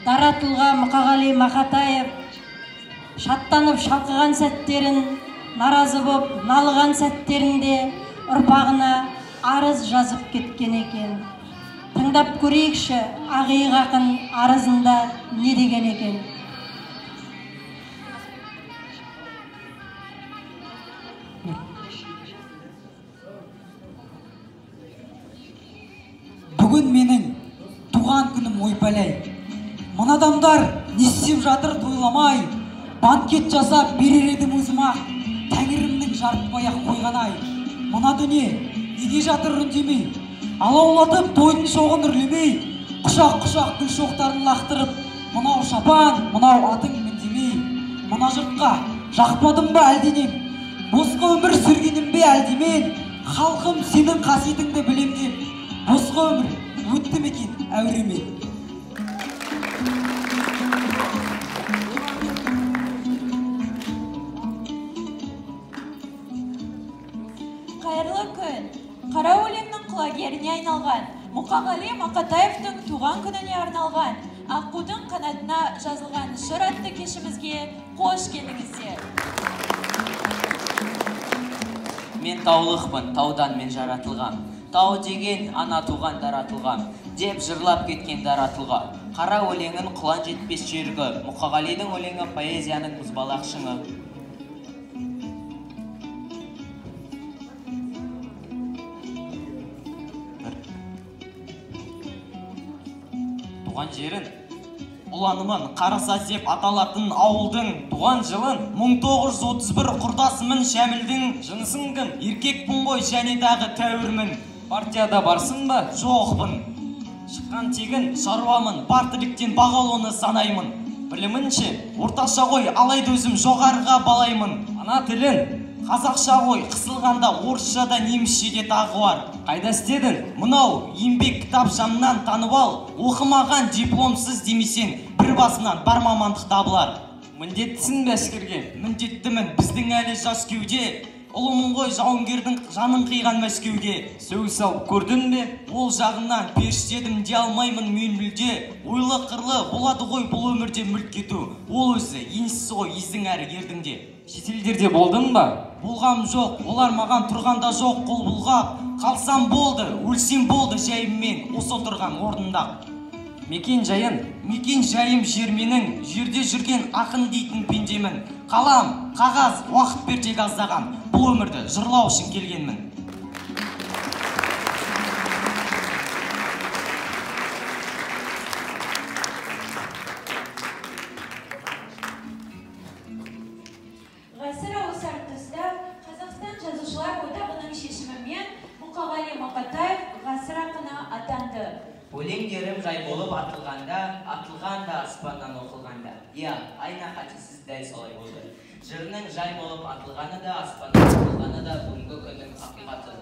Дара тұлға Мұқағали Мақатаев шаттанып шалқыған сәттерін, наразы боп налыған сәттерінде ұрпағына арыз жазып кеткен екен. Тыңдап көрейікші, ақиық ақын арызында не деген екен. Бүгін менің туған күнім, ойпәләй. Мына адамдар не істеп жатыр тойламай, банкет жасап берер едім өзім ақ, тәңірімнің жарытпай-ақ қойған ай. Мына дүние неге жатыр үндемей, алаулатып тойдың шоғын үрлемей, құшақ-құшақ гүл шоқтарын лақтырып, мынау шапан, мынау атың міндемей. Мына жұртқа жақпадым ба әлденем, босқа өмір сүргенім бе әлде мен, халқым сенің қасиетіңді білем деп, босқа өмір өтті ме екен әуремен. Қайырлы күн. Қара өлеңнің құлагеріне айналған Мұқағали Мақатаевтың туған күніне арналған Аққудың қанатына жазылған жыр атты кешімізге қош келдіңіздер. Мен таулықпын, таудан мен жаратылғам. Тау деген ана туған дара тұлғам, деп жырлап кеткен дара тұлға. Қара өлеңін құлан жетпес жүйрігі, Мұқағалидың өлеңі поэзияның мұзбалақ шыңы. Туған жерін Ұланымын, Қарасаз деп аталатын ауылдың туған жылын 1931 құрдасымын Шәмілдің. Жынысың кім? Еркекпін ғой және дағы тәуірмін. Партияда барсың ба? Жоқпын. Шыққан тегін шаруамын, бар тірліктен бағалоны санаймын. Білімінше орташа ғой, алайда өзім жоғарыға балаймын. Ана тілін? Қазақша ғой, қысылғанда орысша да немісше де тағы бар. Қайда істедің? Мынау еңбек кітапшамнан танып ал, оқымаған дипломсыз демесең, бір басынан бар мамандық табылар. Міндеттісің бе әскерге? Міндеттімін, біздің әлі жас кеуде. Ұлымын ғой жауынгердің жанын қиған Мәскеуге. Сөгіс алып көрдің бе? Ол жағынан періштедім де алмаймын мен мүлде. Ойлы қырлы болады ғой бұл өмірде мүлт кету. Ол өзі еншісі ғой ездің әрі ердің де. Шетелдерде болдың ба? Болғам жоқ, олар маған тұрғанда жоқ қол бұлғап. Қалсам болды, өлсем болды жайыммен осы отырған орнымда. Мекен жайын? Мекен жайым жер менің, жерде жүрген ақын дейтін пендемін. Қалам, қағаз, уақыт бер тек аздаған. Бұл өмірді жырлау үшін келгенмін. Ғасыр ауысар тұста Қазақстан Жазушылар одағының шешімімен Мұқағали Мақатаев ғасыр ақыны атанды. Өлеңдерім жай болып атылғанда, атылғанда аспаннан оқылғанда. Иә, айна қатесіз дәл солай болды. Жырының жай болып атылғаны да, аспаннан оқылғаны да бүгінгі күннің ақиқаты.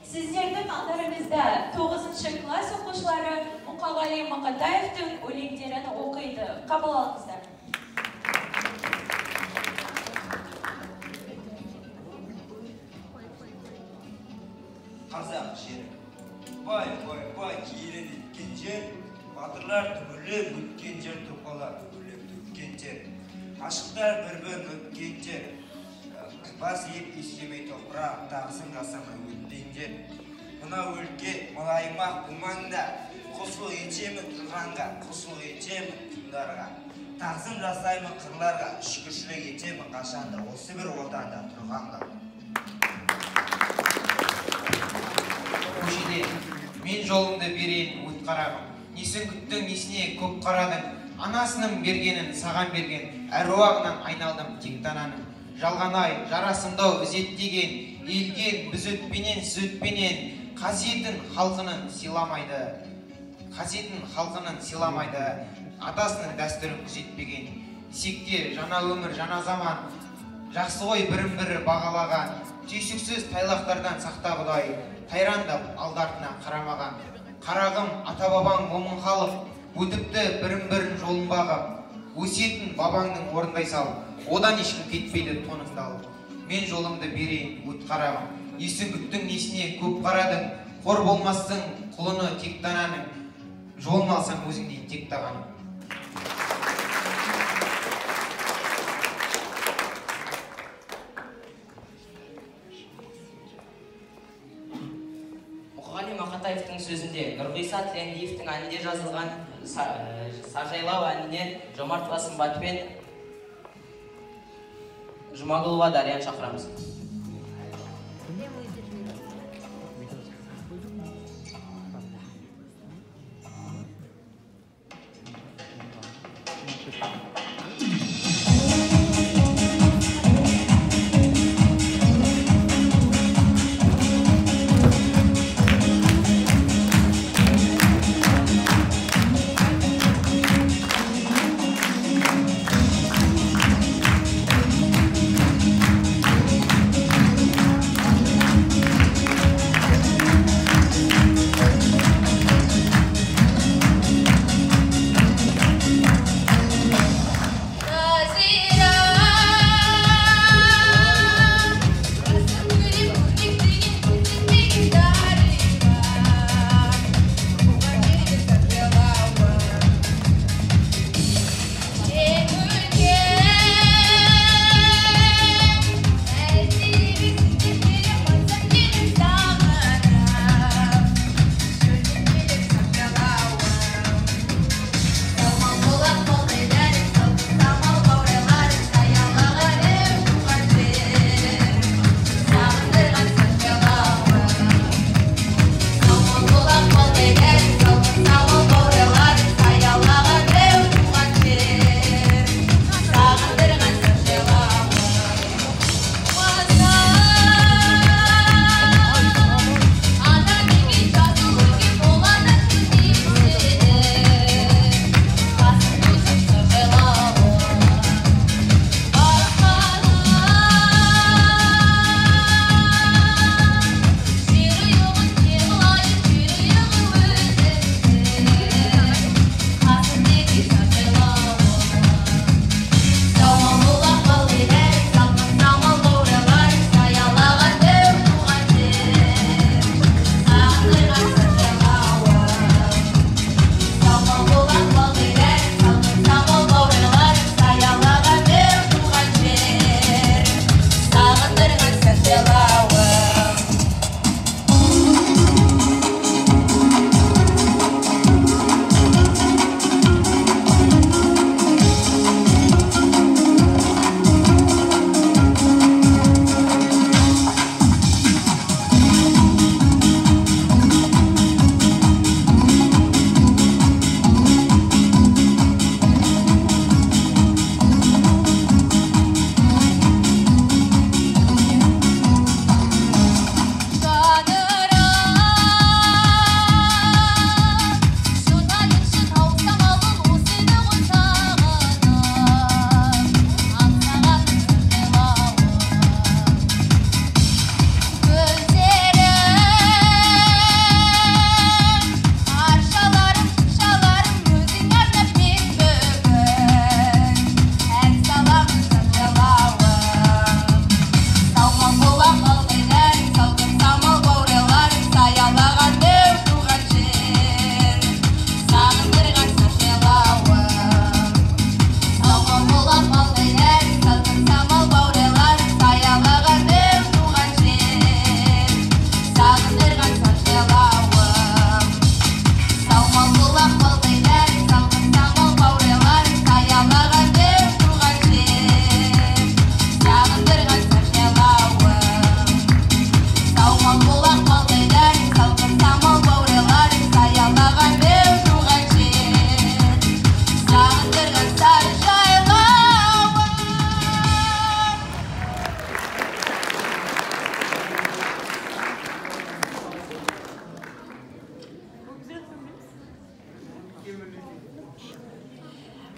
Сіздердің алдарыңызда 9-шы класс оқушылары Мұқағали Мақатаевтың өлеңдерін оқиды. Қабыл алыңыздар. Қазақ жері. Бай, бай, бай, киелі еткен жер, батырлар дүбірлеп өткен жер, тұлғалар дүбірлеп төккен жер, ғашықтар бір-бірін өткен жер, бас иіп иіскемей топырақ, тағзым жасамай өткен жер. Мына өлке, мына аймақ, бұл маңда, құлшылық етемін тұрғанға, құлшылық етемін құмдарға, тағзым жасаймын қырларға, шүкіршілік етемін қашанда, осы бір отанда тұрғанға. Көшеде мен жолымды берейін өт қарағым, несін күттің, несіне көп қарадың, анасының бергенін саған берген, әруағынан айналдым тек тананың. Жалған ай, жарасымдау ізеттеген, елген біз өтпенен, сіз өтпенен, қасиетін халқының сыйламайды, қасиетін халқының сыйламайды, атасының дәстүрін күзетпеген. Десек жаңа өмір, жаңа заман, жақсы ғой бірін-бірі бағалаған, түйсіксіз тайлақтардан сақта Құдай, тайрандап алды-артына қарамаған. Қарағым, ата-бабаң момын халық, өтіпті бірін-бірін жолын бағып, өсиетін бабаңның орындай сал, одан ешкім кетпейді тоныңды алып. Мен жолымды берейін өт қарағым, несін күттің, несіне көп қарадың, қор болмастың құлыны тек тананың, жолын алсаң өзіңдей тек тағаның. сөзінде, Нұрғиса Тілендиевтің әнінде жазылған Саржайлау әнінен Жомартова Сымбат пен Жұмағұлова Дарияны шақырамыз.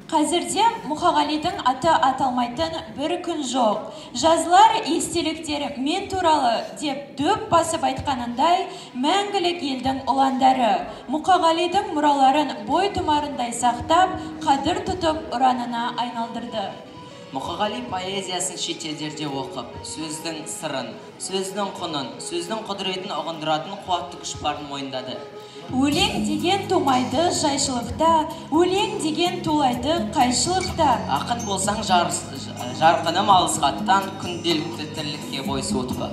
Қазірде Мұқағалидың аты аталмайтын бір күн жоқ. Жазылар естеліктері мен туралы деп дөп басып айтқанындай, мәңгілік елдің ұландары Мұқағалидың мұраларын бой тұмарындай сақтап, қадір тұтып ұранына айналдырды. Мұқағали поэзиясын шетелдерде оқып, сөздің сырын, сөздің құнын, сөздің құдіретін ұғындыратын қуатты күш барын мойындады. Өлең деген тумайды жайшылықта, өлең деген тулайды қайшылықта. Ақын болсаң жарқыным алысқаттан, күнделікті тірлікке бой суытпа.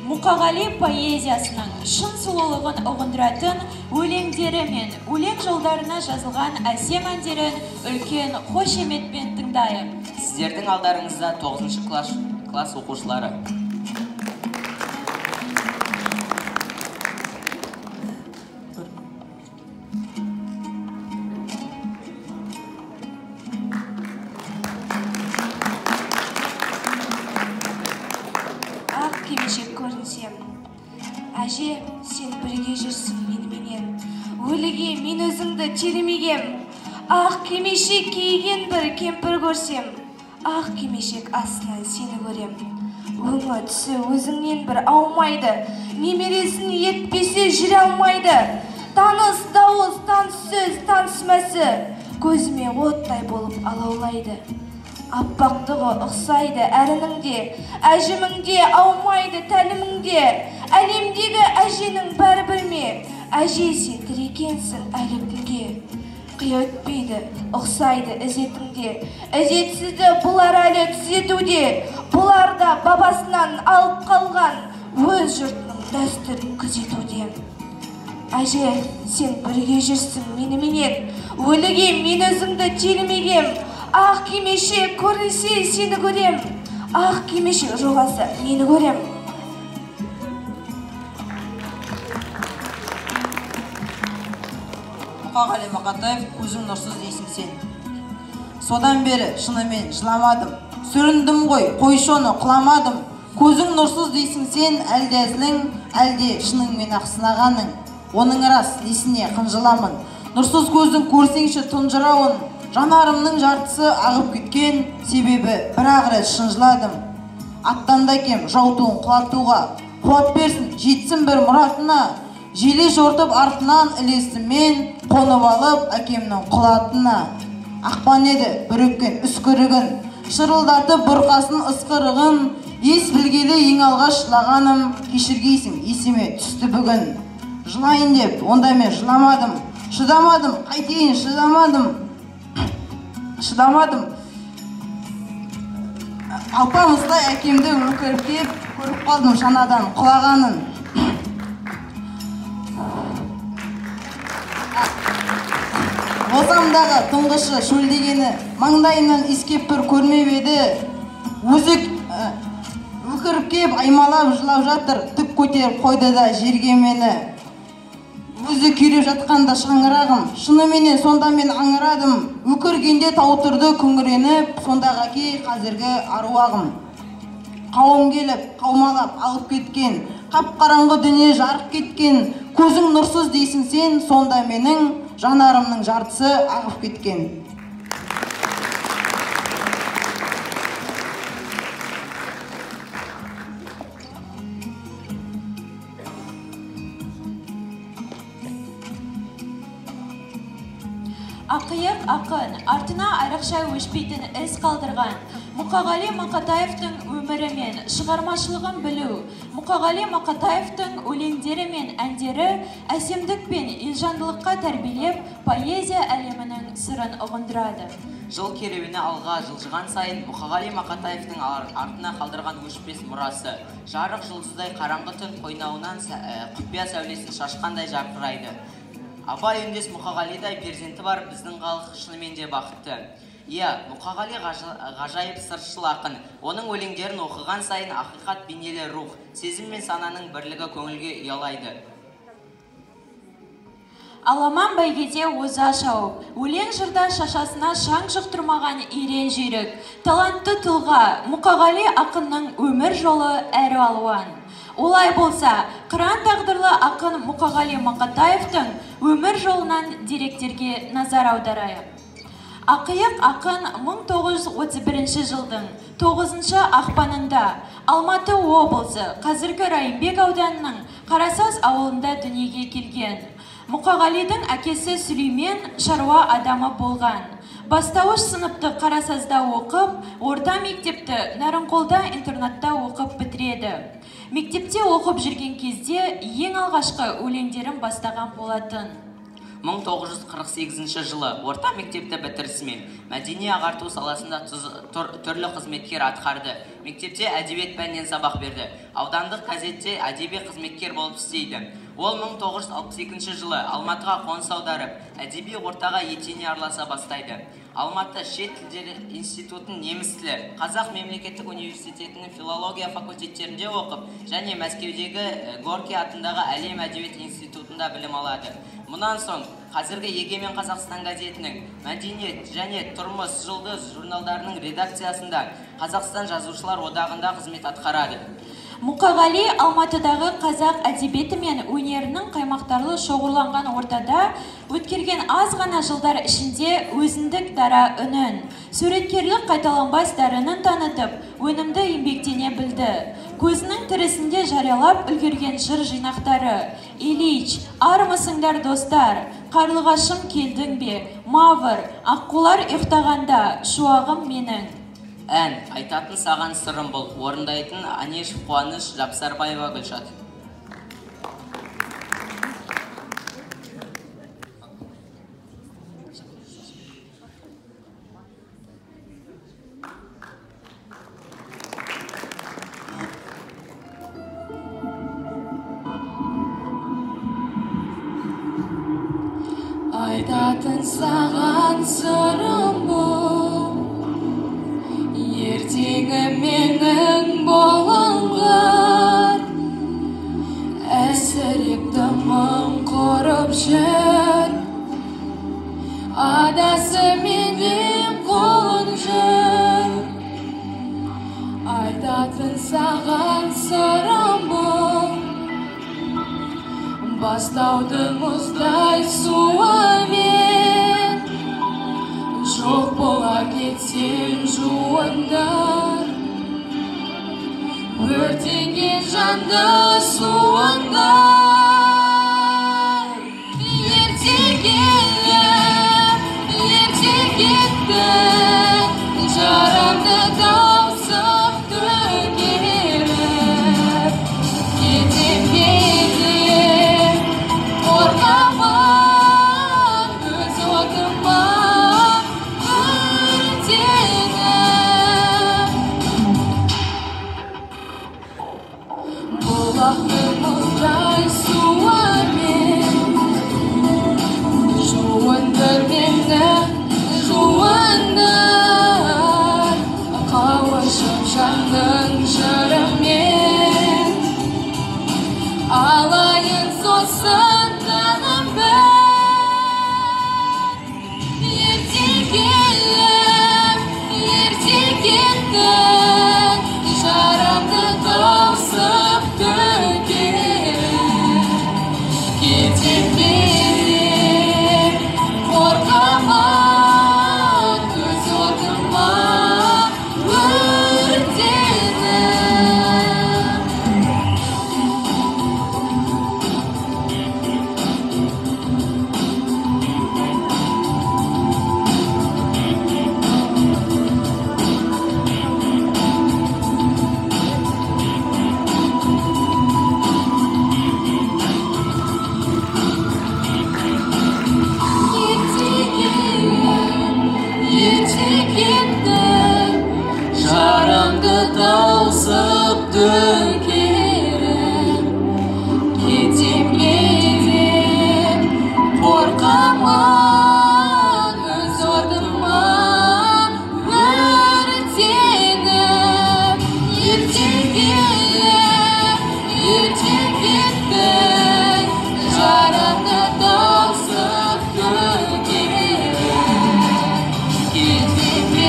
Мұқағали поэзиясының шын сұлулығын ұғындыратын өлеңдері мен өлең жолдарына жазылған әсем әндерін үлкен қошеметпен тыңдайық. Сіздердің алдарыңызда 9-шы класс оқушылары. Әже, сен бірге жүрсің меніменен. Өліге мен өзіңді телімегем. Ақ кимешек киген бір кемпір көрсем, ақ кимешек астынан сені көрем. Өңі түсі өзіңнен бір аумайды, немересін етпесе жүре алмайды. Таныс дауыс, таныс сөз, таныс мәсі, көзіме оттай болып алаулайды. Аппақтығы ұқсайды әрінің де, әжімің де аумайды тәлімің де. Әлемдегі әженің бәрі бір ме, әже сен тірі екенсің әлі күнге. Қия өтпейді, ұқсайды ізетіңде, ізетсізді бұлар әлі түзетуде. Бұлар да бабасынан алып қалған өз жұртының дәстүрін күзетуде. Әже, сен бірге жүрсің меніменен, өліге мен өзіңді телімегем. Ақ кимешек көрінсе сені көрем, ақ кимешек жоғалса мені көрем. Мұқағали Мақатаев, көзің нұрсыз дейсің сен. Содан бері шынымен жыламадым, сүріндім ғой, қойшы оны құламадым. Көзің нұрсыз дейсің сен, әлде әзілің, әлде шыныңмен ақ сынағаның. Оның рас, несіне қынжыламын. Нұрсыз көздің көрсеңші тұнжырауын, жанарымның жартысы ағып кеткен, себебі бір-ақ рет шын жыладым. Аттанды әкем жау туын құлатуға, қуат берсін, жетсін бір мұратына. Желе жортып артынан ілестім мен, қонып алып әкемнің құлатына. Ақпан еді бір өпкен үскірігін, шырылдатып бұрқасын ысқырығын. Ес білгелі ең алғаш жылағаным, кешіргейсің, есіме түсті бүгін. Жылайын деп, онда мен жыламадым, шыдамадым, қайтейін, шыдамадым. Шыдамадым. Алпамыстай әкемді өкіріп кеп, көріп қалдым шанадан құлағанын. Болсамдағы тұңғышы шөлдегені, маңдайымнан иіскеп бір көрмеп еді. Өзі өкіріп кеп аймалап жылап жатыр, түк көтеріп қойды да жерге мені. Өзі күйреп жатқанда шаңырағым, шыныменен сонда мен аңырадым. Өкіргенде тау тұрды күңіреніп, сондағы әке қазіргі аруағым. Қауым келіп, қаумалап алып кеткен, қап-қараңғы дүние жарық кеткен. Көзің нұрсыз дейсің сен, сонда менің жанарымның жартысы ағып кеткен. Ақиық ақын, артына айрықша өшпейтін із қалдырған Мұқағали Мақатаевтың өмірі мен шығармашылығын білу, Мұқағали Мақатаевтың өлеңдері мен әндері әсемдік пен елжандылыққа тәрбиелеп, поэзия әлемінің сырын ұғындырады. Жыл керуені алға жылжыған сайын Мұқағали Мақатаевтың артына қалдырған өшпес мұрасы жарық жұлдыздай қараңғы түн қойнауынан құпия сәулесін шашқандай жарқырайды. Абай үндес Мұқағалидай перзенті бар біздің халық шынымен де бақытты. Иә, Мұқағали ғажайып сыршыл ақын. Оның өлеңдерін оқыған сайын ақиқат бейнелі рух, сезім мен сананың бірлігі көңілге ұялайды. Аламан бәйгеде оза шауып, өлең жырда шашасына шаң жұқтырмаған ерен жүйрік, талантты тұлға Мұқағали ақынның өмір жолы әр алуан. Олай болса, қыран тағдырлы ақын Мұқағали Мақатаевтың өмір жолынан деректерге назар аударайық. Ақиық ақын 1931 жылдың 9 ақпанында Алматы облысы қазіргі Райымбек ауданының Қарасаз ауылында дүниеге келген. Мұқағалидың әкесі Сүлеймен шаруа адамы болған. Бастауыш сыныпты Қарасазда оқып, орта мектепті Нарынқолда интернатта оқып бітіреді. Мектепте оқып жүрген кезде ең алғашқы өлеңдерін бастаған болатын. 1948 жылы орта мектепті бітірісімен мәдени ағарту саласында түрлі қызметтер атқарды. Мектепте әдебиет пәнінен сабақ берді. Аудандық газетте әдеби қызметкер болып істейді. Ол 1962 жылы Алматыға қоныс аударып, әдеби ортаға етене араласа бастайды. Алматы шет тілдері институтын неміс тілі, Қазақ мемлекеттік университетінің филология факультеттерінде оқып, және Мәскеудегі Горький атындағы әлем әдебиет институтында білім алады. Мұнан соң қазіргі Егемен Қазақстан газетінің Мәдениет және Тұрмыс, Жұлдыз журналдарының редакциясында, Қазақстан Жазушылар одағында қызмет атқарады. Мұқағали Алматыдағы қазақ әдебиеті мен өнерінің қаймақтарлы шоғырланған ортада өткерген аз ғана жылдар ішінде өзіндік дара үнін, суреткерлік қайталанбас дарынын танытып, өнімді еңбектене білді. Көзінің тірісінде жариялап үлгерген жыр жинақтары Ильич, Армысыңдар достар, Қарлығашым келдің бе, Мавр, Аққулар ұйықтағанда, Шуағым менің. Ән, айтатын саған сырым бұл, орындайтын Анешев Қуаныш, Жапсарбаева Гүлшат. Айтатын саған сырым бұл, ертеңі менің болыңғыр. Әсірепті мың құрып жүр, адасы менен қолын жүр. Айтатын саған сырым бұл, бастаудың мұздай суымен. Жоқ бола кетсем жуындар, өртенген жанды суындар. Ерте келіп, ерте кеттің, жарамды тауысып төңкеріп. Кетем бе деп қорқамын, өз отыма өртеніп. Бұлақтың мұздай суымен жуындыр мені, жуындыр. Қауышып жанның жырымен, алайын сосын тыным бір. Ерте келіп, ерте кеттің, жарамды тауысып төңкеріп. Кетем бе деп қорқамын, өз отыма өртеніп. Ерте келіп, ерте кеттің, жарамды тауысып төңкеріп. Кетем бе деп қорқамын, өз отыма өртеніп. Ерте келіп, ерте кеттің, жарамды тауысып төңкеріп. Кетем бе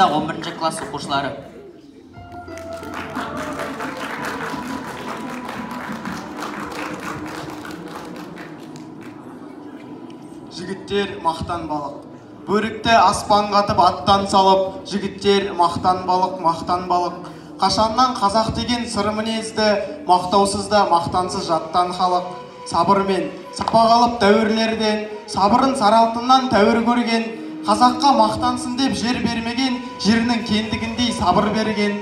Қарасазда 11 класс оқушылары. Жігіттер мақтанбалық. Бөрікті аспанға атып аттан салып, жігіттер мақтанбалық, мақтанбалық. Қашаннан қазақ деген сыр мінезді, мақтаусыз да мақтансыз жаттан халық. Сабырмен сабақ алып дәуірлерден, сабырын сары алтыннан тәуір көрген, қазаққа мақтансын деп жер бермеген, жерінің кендігіндей сабыр берген.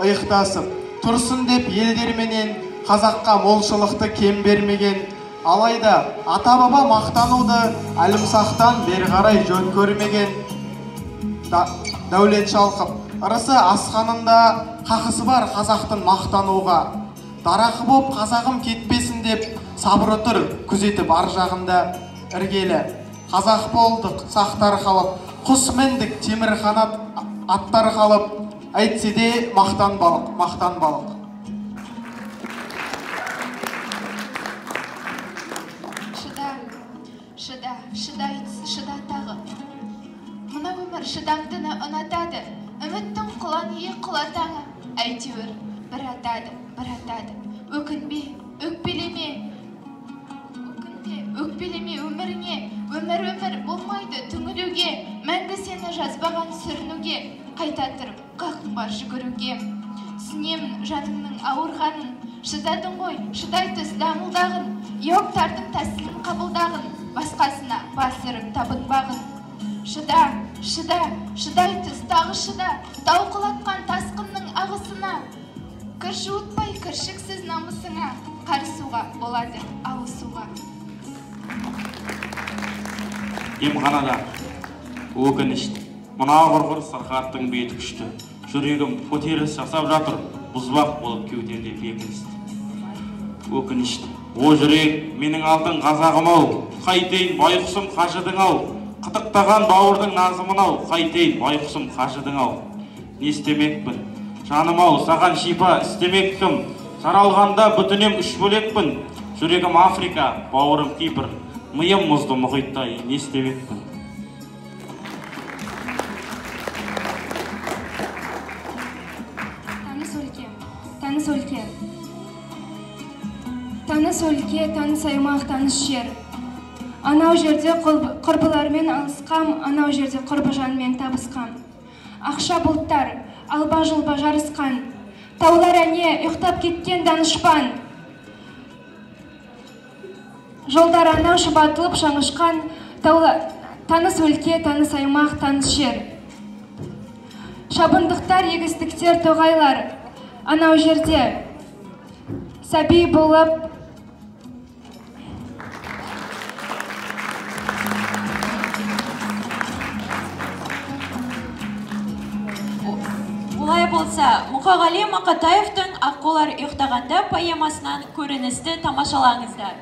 Иықтасып тұрсын деп елдерменен, қазаққа молшылықты кем бермеген. Алайда ата-баба мақтануды әлімсақтан бері қарай жөн көрмеген. Дәулет шалқып, ырысы асқанында қақысы бар қазақтың мақтануға. Дарақы боп қазағым кетпесін деп, сабыры тұр күзетіп ар жағында. Іргелі қазақ болдық сақтар қалып, құс міндік темір қанат аттар қалып, әйтсе де мақтанбалық, мақтанбалық. Шыда, шыда, шыдай, шыда тағы. Мына өмір шыдамдыны ұнатады, үміттің құлан ие құлатаңы, әйтеуір бір атады, бір атады. Өкінбе, өкпелеме, өкінбе, өкпелеме өміріңе, өмір өмір болмайды түңілуге, мәңгі сені жазбаған сүрінуге, қайта тұрып қақың бар жүгіруге. Түсінемін жаныңның ауырғанын, шыдадың ғой, шыдай түс дамылдағын, иоптардың тәсілін қабылдағын, басқасына бас ұрып табынбағын. Шыда, шыда, шыдай түс, тағы шыда, тау құлатқан тасқынның ағысына, кір жуытпай кіршіксіз намысыңа, қарысуға болады алысуға. Емханада өкінішті, мына құрғыр сырқаттың беті күшті, жүрегім көтеріліс жасап жатыр, бұзбақ болып кеудемде бекіністі. Өкінішті, о жүрек, менің алтын қазағым ау, қайтейін байқұсым қажыдың ау, қытықтаған бауырдың назымын ау, қайтейін байқұсым қажыдың ау. Не істемекпін, жаным ау, саған шипа істемек кім, жаралғанда бүтінем үш бөлекпін, жүрегім Африка, бауырым Кипр, миым мұзды мұхиттай, не істемекпін. Таныс өлке, таныс өлке. Таныс өлке, таныс аймақ, таныс жер. Анау жерде құрбылармен алысқам, анау жерде құрбыжанмен табысқам. Ақша бұлттар, алба-жұлба жарысқан. Таулар әне, ұйықтап кеткен данышпан. Жолдар анау шұбатылып шаңышқан, таныс өлке, таныс аймақ, таныс жер. Шабындықтар, егістіктер, тоғайлар. Анау жерде сәби болып Олай болса, Мұқағали Мақатаевтың «Аққулар ұйықтағанда» поэмасынан көріністі тамашалаңыздар.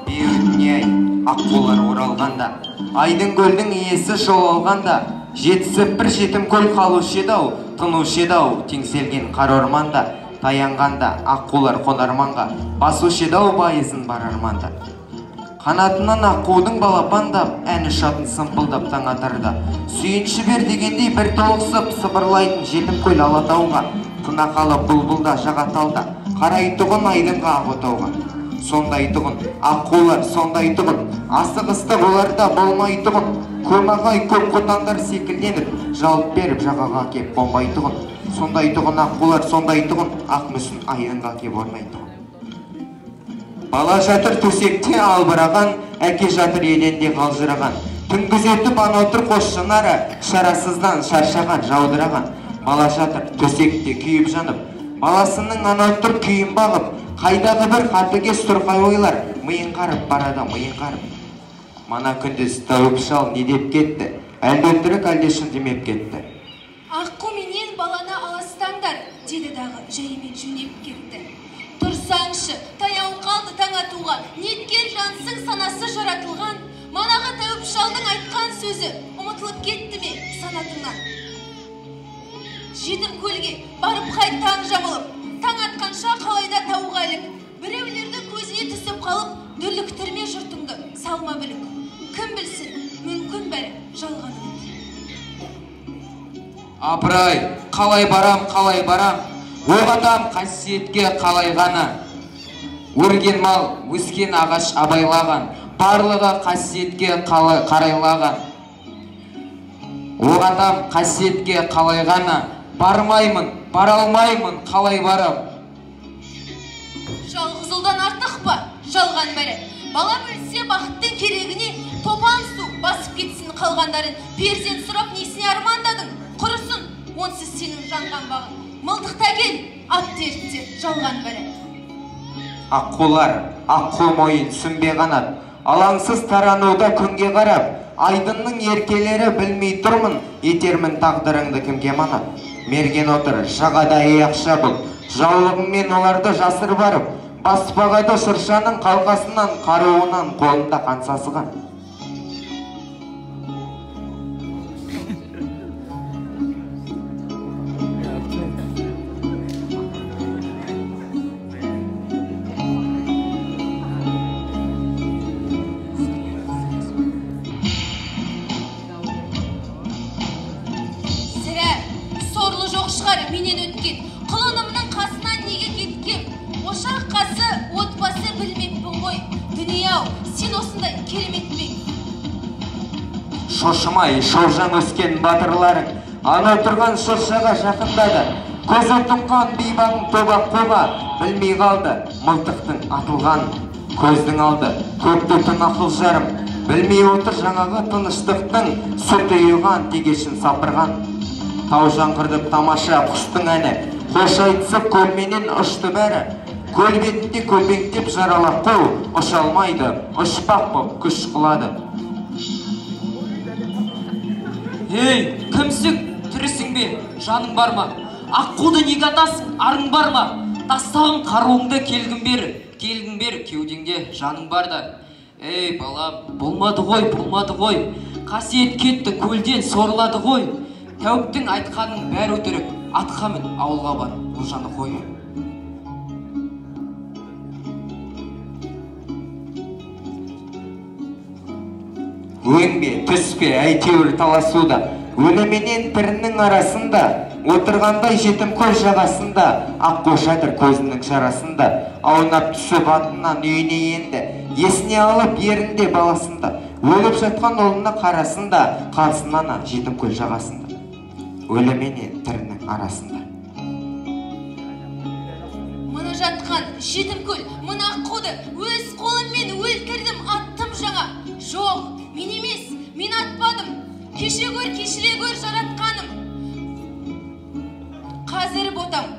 Беуіне-ай, аққулар оралғанда, айдын көлдің иесі жол алғанда, жетісіп бір жетім көл қалушы еді-ау, тынушы еді-ау, теңселген қара орманда, таянғанда аққулар қонарманға, басушы еді-ау байызын бар арманда. Қанатынан аққудың балапандап, ән ұшатын сымпылдап таң атарда, сүйінші бер дегендей бір толықсып, сыбырлайтын жетім көл Алатауға, тына қалып бұлбұлда жағаталда, қарайтұғын айдынға ақ отауға. Сондай тұғын, аққулар сондай тұғын, асығыстық оларда болмай тұғын, көмағай көк қотандар секілденіп, жалт беріп жағаға кеп қонбай тұғын. Сондай тұғын аққулар сондай тұғын, ақ мүсін айдынға кеп орнай тұғын. Бала жатыр төсекте албыраған, әке жатыр еденде қалжыраған. Түн күзетіп анау тұр қос шынары, шарасыздан шаршаған, жаудыраған. Бала жатыр төсекте күйіп жанып, баласының анау тұр күйін бағып, қайдағы бір қатыгез сұрқай ойлар, миын қарып барады, миын қарып. Мана күндіз тәуіп шал не деп кетті, әлде өтірік, әлде шын демеп кетті. Аққу менен баланы аластаңдар, деді дағы жайымен жөнеп кетті. Тұрсаңшы, таяу қалды таң атуға, неткен жансың санасы жаратылған, Манағы тәуіп шалдың айтқан сөзі ұмытылып кетті ме санатыңнан? Жетім көлге барып қайт таң жамылып, таң атқанша қалайда тауға ілік. Біреулердің көзіне түсіп қалып, дүрліктірме жұртыңды, салма бүлік. Кім білсін, мүмкін бәрі жалған үміт. Апырай, қалай барам, қалай барам, оқ атам қасиетке қалай ғана. Өрген мал, өскен ағаш абайлаған, барлығы қасиетке қарайлаған. Оқ атам қасиетке қалай ғана, бармаймын, бара алмаймын, қалай барам. Жалғыз ұлдан артық па, жалған бәрі. Балам өлсе бақыттың керегіне, топан су басып кетсін қалғандарын. Перзент сұрап несіне армандадың? Құрысын, онсыз сенің жанған бағың. Мылтықты әкел, ат терітсе жалған бәрі. Аққулар, аққу мойын, сүмбе қанат, алаңсыз тарануда күнге қарап, айдынның еркелері білмей тұрмын, етермін тағдырыңды кімге манат. Мерген отыр, жағада ей ақша бұлт, жаулығыңмен оларды жасыр барып, баспағайды шыршаның қалқасынан, қаруынан қолында қан сасыған. Сірә, сорлы жоқ шығар менен өткен, құлынымның қасынан неге кеткем? Ошақ қасы, отбасы білмеппін ғой. Дүние-ау, сен осындай керемет пе? Шошымай, шолжаң өскен батырларың, ана тұрған шыршаға жақындады. Көзі тұнған бейбағың тоба қоға, білмей қалды мылтықтың атылған. Көздің алды көкті түн ақыл жарым, білмей отыр жаңағы тыныштықтың сүті ұйыған тегешін сапырған. Тау жаңғырдып тамаша құстың әні, қош айтысып көлменен ұшты бәрі. Көл бетінде көлбеңдеп жаралап қол, ұша алмайды, ұшпақ боп күш қылады. Ей, кімсің, тірісің бе, жаның бар ма? Аққуды неге атасың, арың бар ма? Тастағын қаруыңды келгін бері, келгін бері, кеудеңде жаның бар да. Ей, балам, болмады ғой, болмады ғой. Қасиет кетті, көлден сорлады ғой. Тәуіптің айтқанының бәрі өтірік, атқа мін, ауылға бар, олжаны қой. Өң бе, түс пе, әйтеуір таласуда, өліменен тірінің арасында, отырғандай жетім көл жағасында, аққу жатыр көзінің шарасында, аунап түсіп атынан үйіне енді, есіне алып ерінде баласында, өліп жатқан ұлына қарасында, қалсын ана жетім көл жағасында, өліменен тірінің арасында. Мына жатқан жетім көл, мына аққуды өз қолыммен өлтірдім, аттым жаңа. Жоқ, мен емес, мен атпадым. Кеше көр, кешіре көр жаратқаным. Қазір ботам,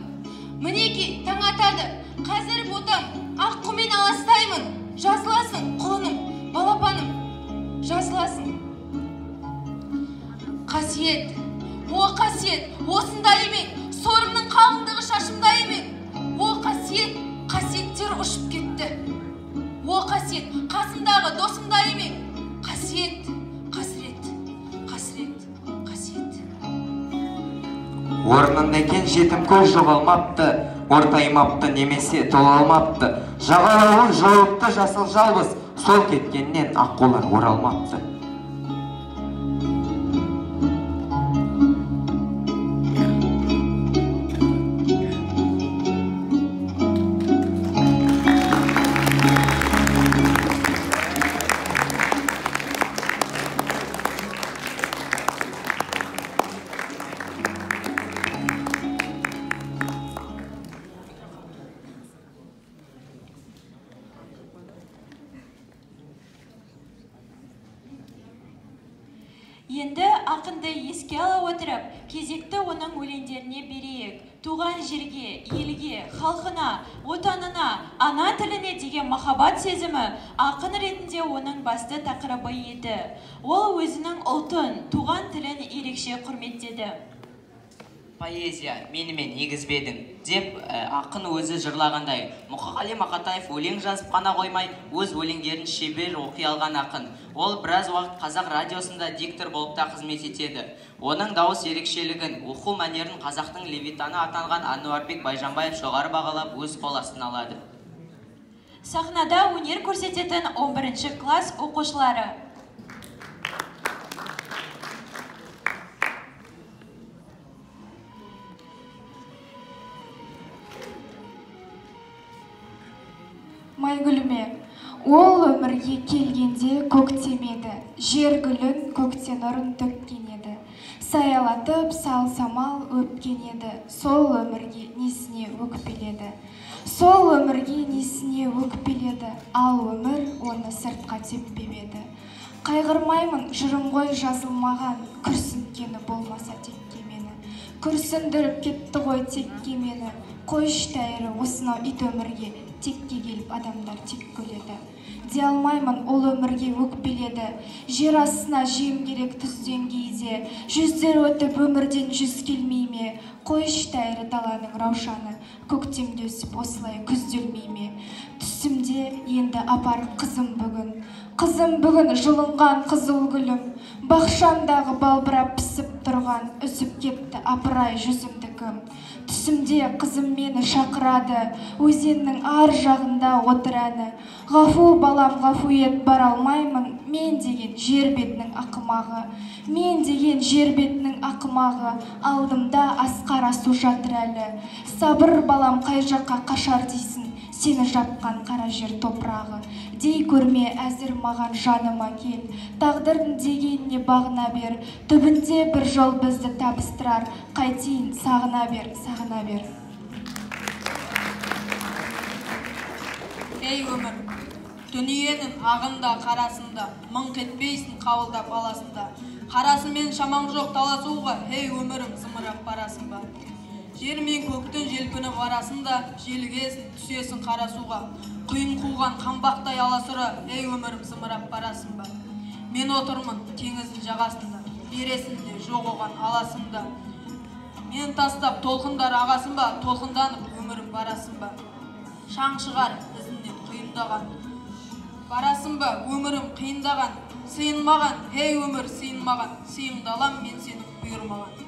мінекей таң атады. Қазір ботам, аққумен аластаймын. Жазыласың, құлыным, балапаным, жазыласың. Қасиет, о қасиет, осындай емен, сорымның қалыңдығы шашымдай емен. О қасиет, қасиеттер ұшып кетті. О қасиет, қасымдағы досымдай емен. Қасиет, қасірет, қасірет, қасиет. Орнында екен жетім көл жоғалмапты, ортаймапты немесе тола алмапты. Жағалауын жауыпты жасыл жалбыз, сол кеткеннен аққулар оралмапты. Енді ақынды еске ала отырып, кезекті оның өлеңдеріне берейік. Туған жерге, елге, халқына, отанына, ана тіліне деген махаббат сезімі ақын ретінде оның басты тақырыбы еді. Ол өзінің ұлтын, туған тілін ерекше құрметтеді. Поэзия менімен егізбедің деп ақын өзі жырлағандай, Мұқағали Мақатаев өлең жазып қана қоймай, өз өлеңдерін шебер оқи алған ақын. Ол біраз уақыт қазақ радиосында диктор болып та қызмет етеді. Оның дауыс ерекшелігін, оқу мәнерін қазақтың левитаны атанған Әнуарбек Байжанбаев жоғары бағалап, өз қол астына алады. Сахнада өнер көрсететін 11 класс оқушылары. Майгүліме, ол өмірге келгенде көктем еді, жер гүлін көктен нұрын төккен еді. Саялатып сал самал өпкен еді, сол өмірге несіне өкпеледі. Сол өмірге несіне өкпеледі, ал өмір оны сыртқа теппеп еді. Қайғырмаймын, жырым ғой жазылмаған, күрсінткені болмаса текке мені. Күрсіндіріп кетті ғой текке мені, қойшы тәйірі осынау ит өмірге, текке келіп адамдар тек күледі. Де алмаймын, ол өмірге өкпеледі. Жер астына жем керек түзден кейде, жүздер өтіп өмірден жүз келмей ме? Қойшы тәйірі даланың раушаны, көктемде өсіп осылай күзделмей ме? Түсімде енді апар қызым бүгін. Қызым бүгін жұлынған қызыл гүлім, бақшамдағы балбырап пісіп тұрған, үзіп кетті апырай жүзімдікім. Түсімде қызым мені шақырады, өзеннің ар жағында отыр әні. Ғафу балам, ғафу ет, бара алмаймын, мен деген жер бетінің ақымағы. Мен деген жер бетінің ақымағы, алдымда асқар асу жатыр әлі. Сабыр балам, қай жаққа қашар дейсің, сені жапқан қара жер топырағы. Дей көрме әзір маған жаныма кел, тағдырдың дегеніне бағына бер, түбінде бір жол бізді табыстырар, қайтейін сағына бер, сағына бер. Ей өмір, дүниенің ағында қарасында, мыңқ етпейсің қабылдап аласында. Қарасымен шамаң жоқ таласуға, ей өмірім зымырап барасың ба? Жер мен көктің желпініп арасында, желігесің, түсесің қара суға. Құйын қуған қамбақтай аласұра, ей өмірім зымырап барасың ба? Мен отырмын теңіздің жағасында, бересің де жоқ оған аласың да. Мен тастап толқындар ағасың ба, толқынданып өмірім барасың ба? Шаң шығар ізінен құйындаған. Барасың ба өмірім қиындаған, сыйынмаған, ей өмір сыйынмаған, сыйымдалам мен сені бұйырмаған.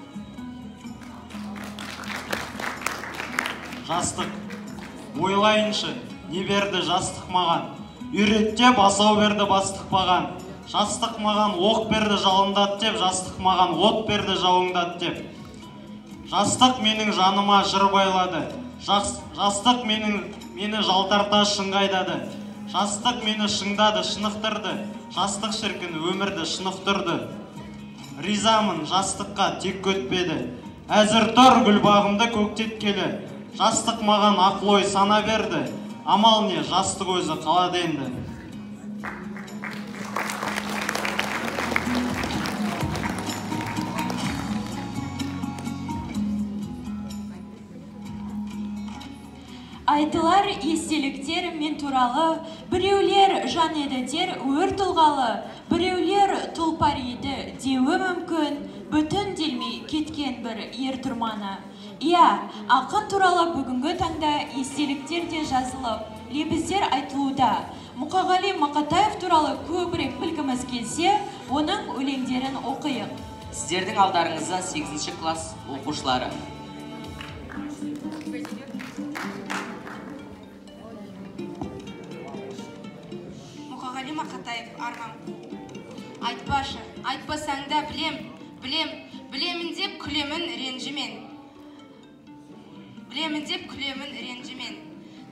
Жастық, ойлайыншы, не берді жастық маған? Үйреттеп асау берді бастық маған. Жастық маған оқ берді жалындат деп, жастық маған от берді жауыңдат деп. Жастық менің жаныма жыр байлады. Жастық мені жалтарта шыңғайдады. Жастық мені шыңдады, шынықтырды. Жастық шіркін өмірді шынықтырды. Ризамын жастыққа тек өтпеді. Әзір тұр гүлбағымды көктеткелі. Жастық маған ақыл ой сана берді. Амал не, жастық өзі қалады енді. Айтылар естеліктер мен туралы, біреулер жан еді дер өр тұлғалы, біреулер тұлпар еді деуі мүмкін, бүтін делмей кеткен бір ер тұрманы. Иә, ақын туралы бүгінгі таңда естеліктер де жазылып, лебіздер айтылуда. Мұқағали Мақатаев туралы көбірек білгіміз келсе, оның өлеңдерін оқиық. Сіздердің алдарыңызда 8 класс оқушылары. Мұқағали Мақатаев, арман қуу. Айтпашы, айтпасаң да білем, білем, білемін деп күлемін ренжімен. Білемін деп күлемін ренжімен.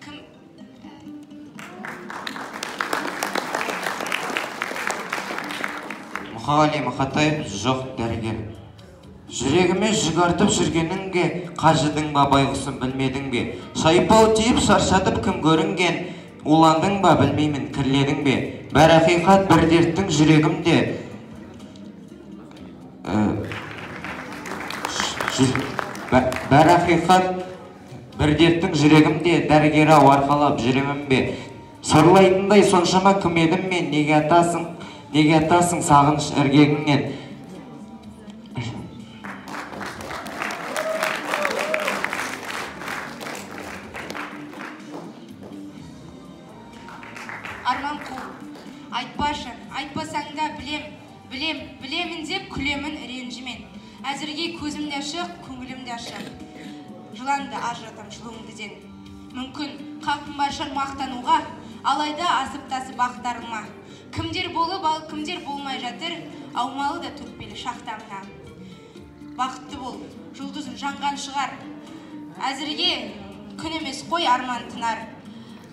Кім? Мұқағали Мақатаев, жоқ дәрігер. Жүрегіме жүк артып жүргеніңге, қажыдың ба байғұсым білмедің бе? Шайпау тиіп шаршатып кім көрінген, уландың ба білмеймін кірледің бе? Бәрі ақиқат бір дерттің жүрегімде. Бәрі ақиқат бір дерттің жүрегімде, дәрігер ау арқалап жүремін бе? Сорлайтындай соншама кім едім мен, неге атасың, неге атасың сағыныш іргегіңнен? Жүремін ренжімен. Әзірге көзім де ашық, көңілім де ашық. Жыланды ажыратам жылуыңды. Мүмкін қақым бар шығар мақтануға, алайда асып-тасып ақтарылма. Кімдер болып, ал кімдер болмай жатыр, аумалы да төкпелі шақта мына. Бақытты бол, жұлдызың жанған шығар. Әзірге күн емес қой арман тынар.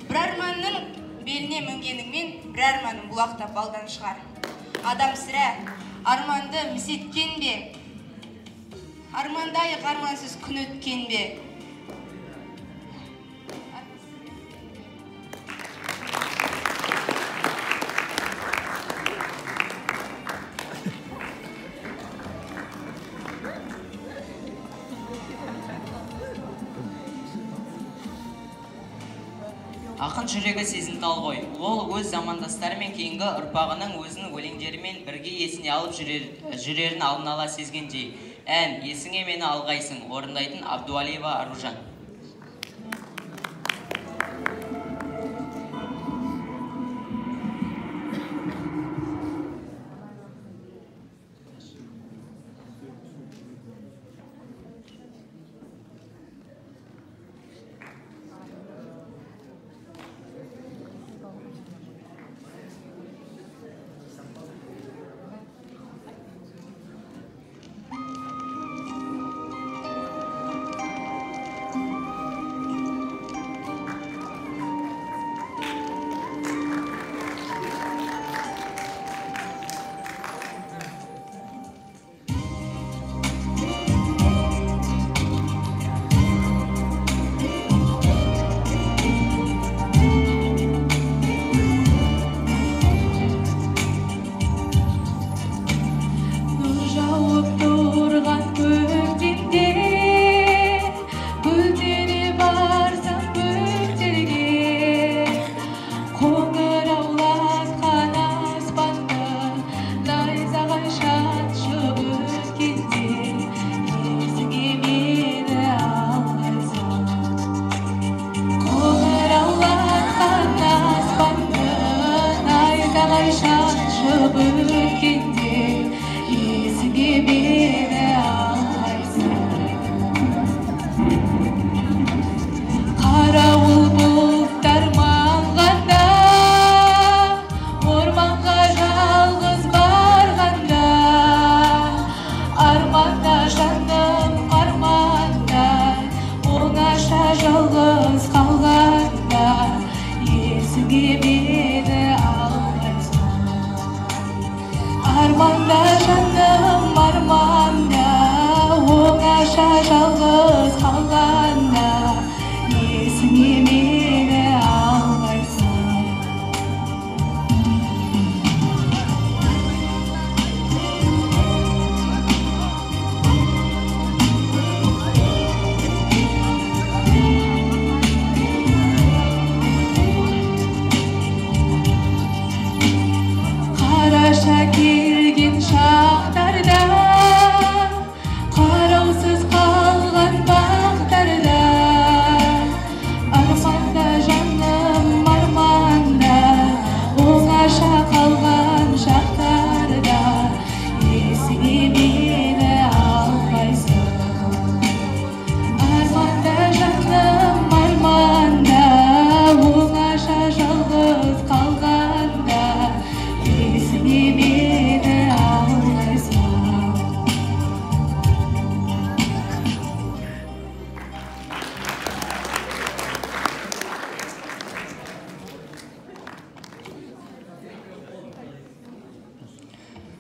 Бір арманның беліне мінгеніңмен, бір арманың бұлақтап балдан шығар. Адам сірә, арманды міс еткен бе? Армандайық армансыз күн өткен бе? Ақын жүрегі сезімтал ғой. Ол өз замандастары мен кейінгі ұрпағының өзінің өлеңдерімен бірге есіне алып жүрерін алдын ала сезгендей. Ән, есіңе мені алғайсың, орындайтын Абдуалиева Аружан.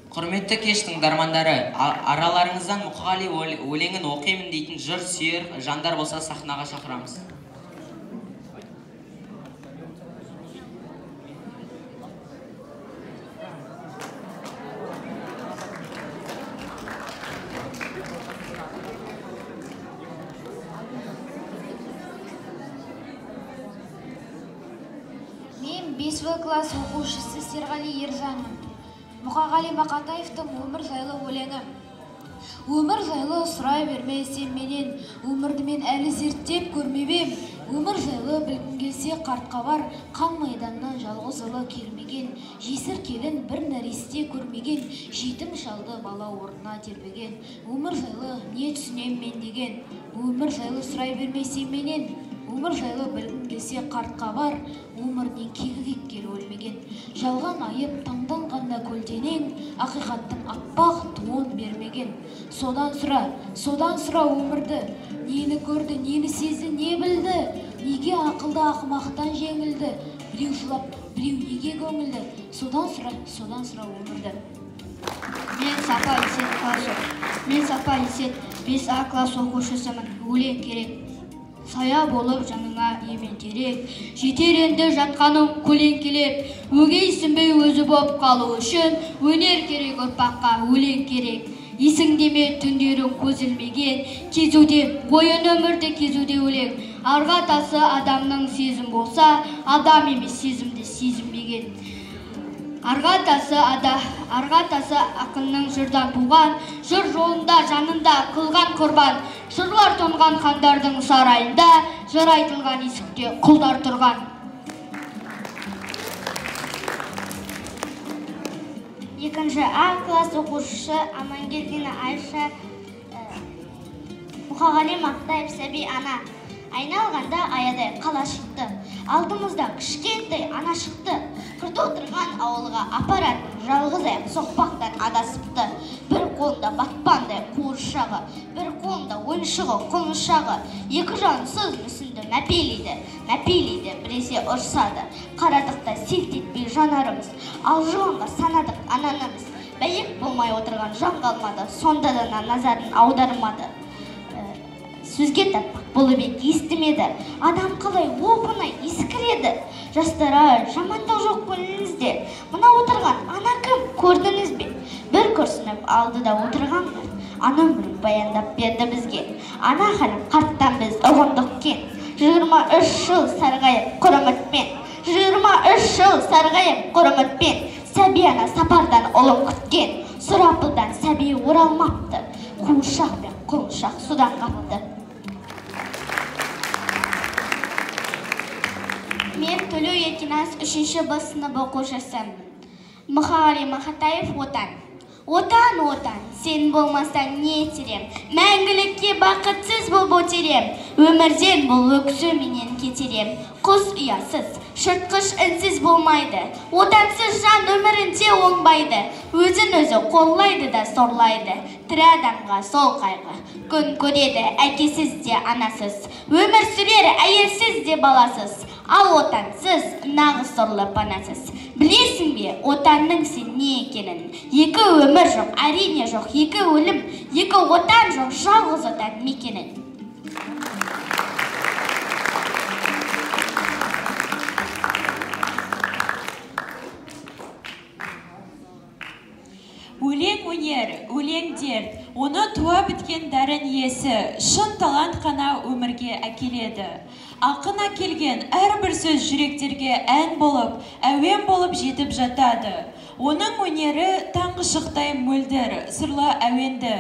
Құрметті кеш тыңдармандары, араларыңыздан Мұқағали өлеңін оқимын дейтін жыр сүйер жандар болса сахнаға шақырамыз. Мен 5 класс оқушысы Серғали Ержанмын. Мұқағали Мақатаевтың өмір жайлы өлеңі. Өмір жайлы сұрай берме сен менен, өмірді мен әлі зерттеп көрмеп ем. Өмір жайлы білгің келсе қартқа бар, қан майданнан жалғыз ұлы келмеген, жесір келін бір нәресте көрмеген, жетім шалды бала орнына тербеген. Өмір жайлы не түсінем мен деген, өмір жайлы сұрай берме сен менен. Өмір жайлы білгің келсе қартқа бар, өмірінен кегі кеткелі өлмеген. Жалған айып таңданғанда көлденең, ақиқаттың аппақ туын бермеген. Содан сұра, содан сұра өмірді, нені көрді, нені сезді, не білді, неге ақылды ақымақтан жеңілді, біреу жылап, біреу неге көңілді. Содан сұра, содан сұра өмірді. Мен Сапа Есет класс. Мен Сапа Есет 5А класс оқушысымын. Өлең керек. Сая болып жаныңа емен терек, жетер енді жатқаным көлеңкелеп, өгейсінбей өзі боп қалу үшін, өнер керек ұрпаққа өлең керек. Есіңде ме түндерің көз ілмеген, кезуде ойын өмірді кезуде өлең. Арғы атасы адамның сезім болса, адам емес сезімді сезінбеген. Арғы атасы ақынның жырдан туған, жыр жолында жанында қылған құрбан, жырлар тоңған хандардың сарайында, жыр айтылған есікте құлдар тұрған. Екінші А класс оқушысы Амангелдина Айша, Мұқағали Мақатаев сәби ана. Айналғанда аядай қала шықты, алдымызда кішкентай ана шықты. Қырда отырған ауылға апаратын жалғыз аяқ соқпақтан адасыпты. Бір қолында батпандай қуыршағы, бір қолында ойыншығы құлыншағы. Екі жансыз мүсінді мәпелейді, мәпелейді біресе ұрсады. Қарадық та селт етпей жанарымыз, алжығанға санадық ананымыз. Бәйек болмай отырған жан қалмады, сонда да назарын аудармады. Сөзге тартпақ болып ек естімеді, адам қалай оп-оңай ескіреді. Жастар, жамандық жоқ көңіліңізде, мына отырған ана кім көрдіңіз бе? Бір күрсініп алды да отырған ана өмірін баяндап берді бізге. Ана халін қарттан біз ұғындық кен, 23 жыл сарғайып құр үмітпен, 23 жыл сарғайып құр үмітпен, сәби ана сапардан ұлын күткен, сұрапылдан сәби оралмапты, қуыршақ пен құлыншақ судан қапты. Мен Төлеу Еркиназ 3-ші Б сынып оқушысымын. Мұқағали Мақатаев Отан. Отан, Отан, сен болмасаң не етерем, мәңгілікке бақытсыз болып өтерем, өмірден бұл өксуменен кетерем. Құс ұясыз, жыртқыш үнсіз болмайды, отансыз жан өмірінде оңбайды, өзін өзі қорлайды да сорлайды, тірі адамға сол қайғы. Күн көреді әкесіз де анасыз, өмір сүрер әйелсіз де баласыз, ал отансыз нағыз сорлы панасыз. Білесің бе, отанның сен не екенін? Екі өмір жоқ, әрине жоқ, екі өлім, екі отан жоқ, жалғыз отан мекенін. Өлең өнер, өлең дерт, оны туа біткен дарын иесі, шын талант қана өмірге әкеледі. Ақын әкелген әрбір сөз жүректерге ән болып, әуен болып жетіп жатады. Оның өнері таңғы шықтай мөлдір, сырлы әуенді.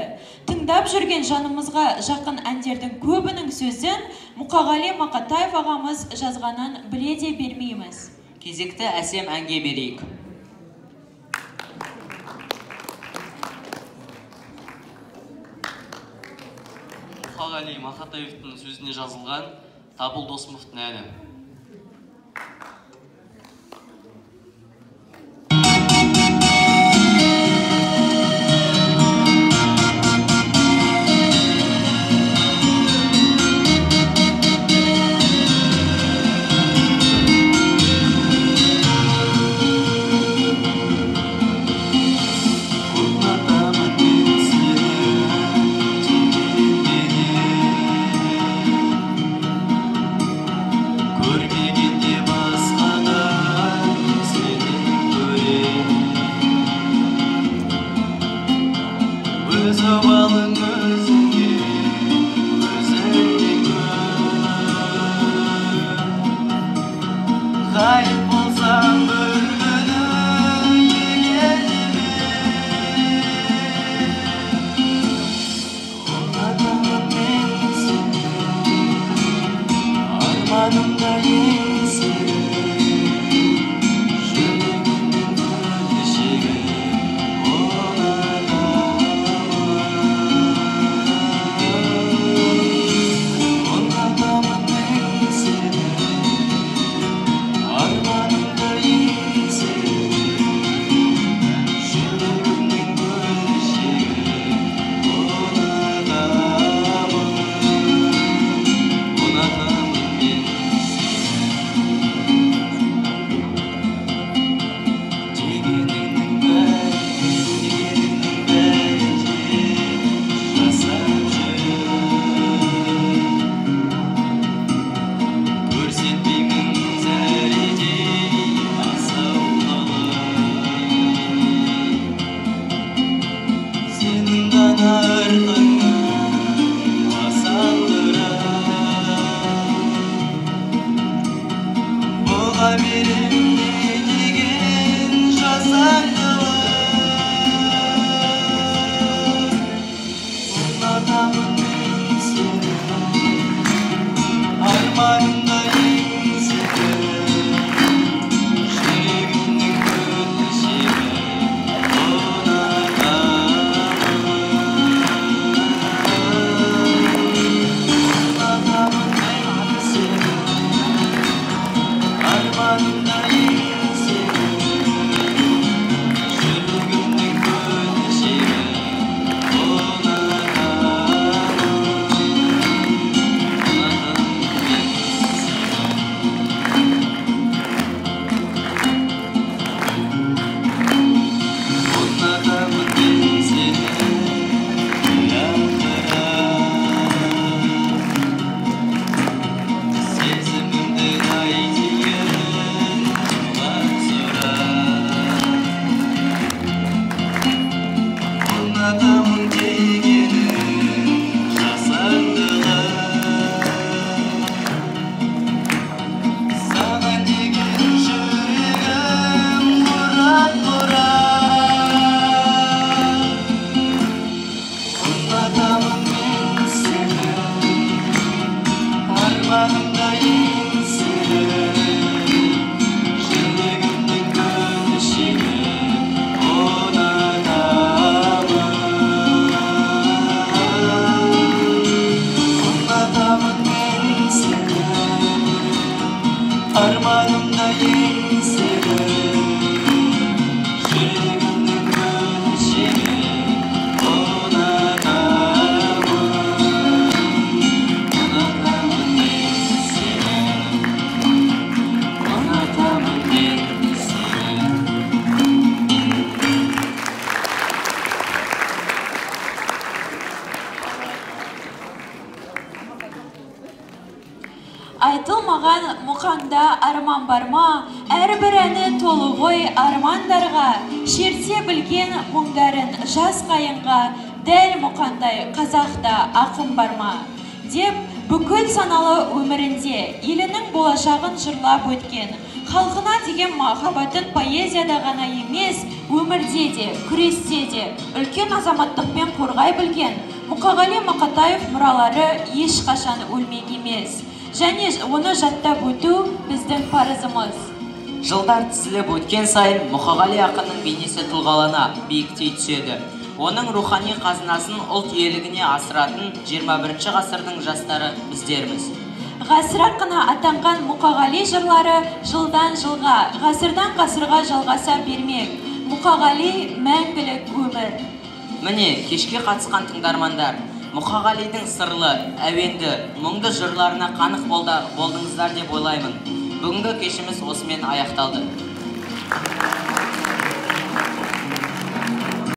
Тыңдап жүрген жанымызға жақын әндердің көбінің сөзін Мұқағали Мақатаев ағамыз жазғанын біле де бермейміз. Кезекті әсем әнге берейік. Мұқағали Мақатаевтың сөзіне жазылған Табыл Досымовтың әні. Ырқыңның асандырып, бұға берем не деген жасандылық. Ұнатамын мен сені, арманымда еңсені, жүрегімнің көшегі. Ұнатамын мен сені, арманымда еңсені, жүрегімнің көшегі. Ұнатамын мен сені, сезімімді қайтейін сұрақ. Ұнатамын дегенің жасандылық, саған деген жүрегім бұрап бұрап. Ұнатамын мен сені, арманымда еңсені, жүрегімнің көшегі. Ұнатамын, ұнатамын мен сені, арманымда еңсені, жүрегімнің көшегі. Ұнатамын, ұнатамын мен сені, ұнатамын мен сені. Айтылмаған мұқаңда арман бар ма? Әрбір әні толы ғой армандарға. Шерте білген мұңдарын жас қайыңға, дәл мұқандай қазақта ақын бар ма? Деп бүкіл саналы өмірінде елінің болашағын жырлап өткен, халқына деген махаббатын поэзияда ғана емес, өмірде де, күресте де үлкен азаматтықпен қорғай білген Мұқағали Мақатаев мұралары ешқашан өлмек емес. Және оны жаттап өту біздің парызымыз. Жылдар тізіліп өткен сайын Мұқағали ақынның бейнесі тұлғалана, биіктей түседі. Оның рухани қазынасын ұлт иелігіне асыратын 21 ғасырдың жастары біздерміз. Ғасыр ақыны атанған Мұқағали жырлары жылдан жылға, ғасырдан ғасырға жалғаса бермек. Мұқағали мәңгілік өмір. Міне, кешке қатысқан тыңдармандар, Мұқағалидың сырлы, әуенді, мұңды жырларына қанық болдыңыздар деп ойлаймын. Бүгінгі кешіміз осымен аяқталды.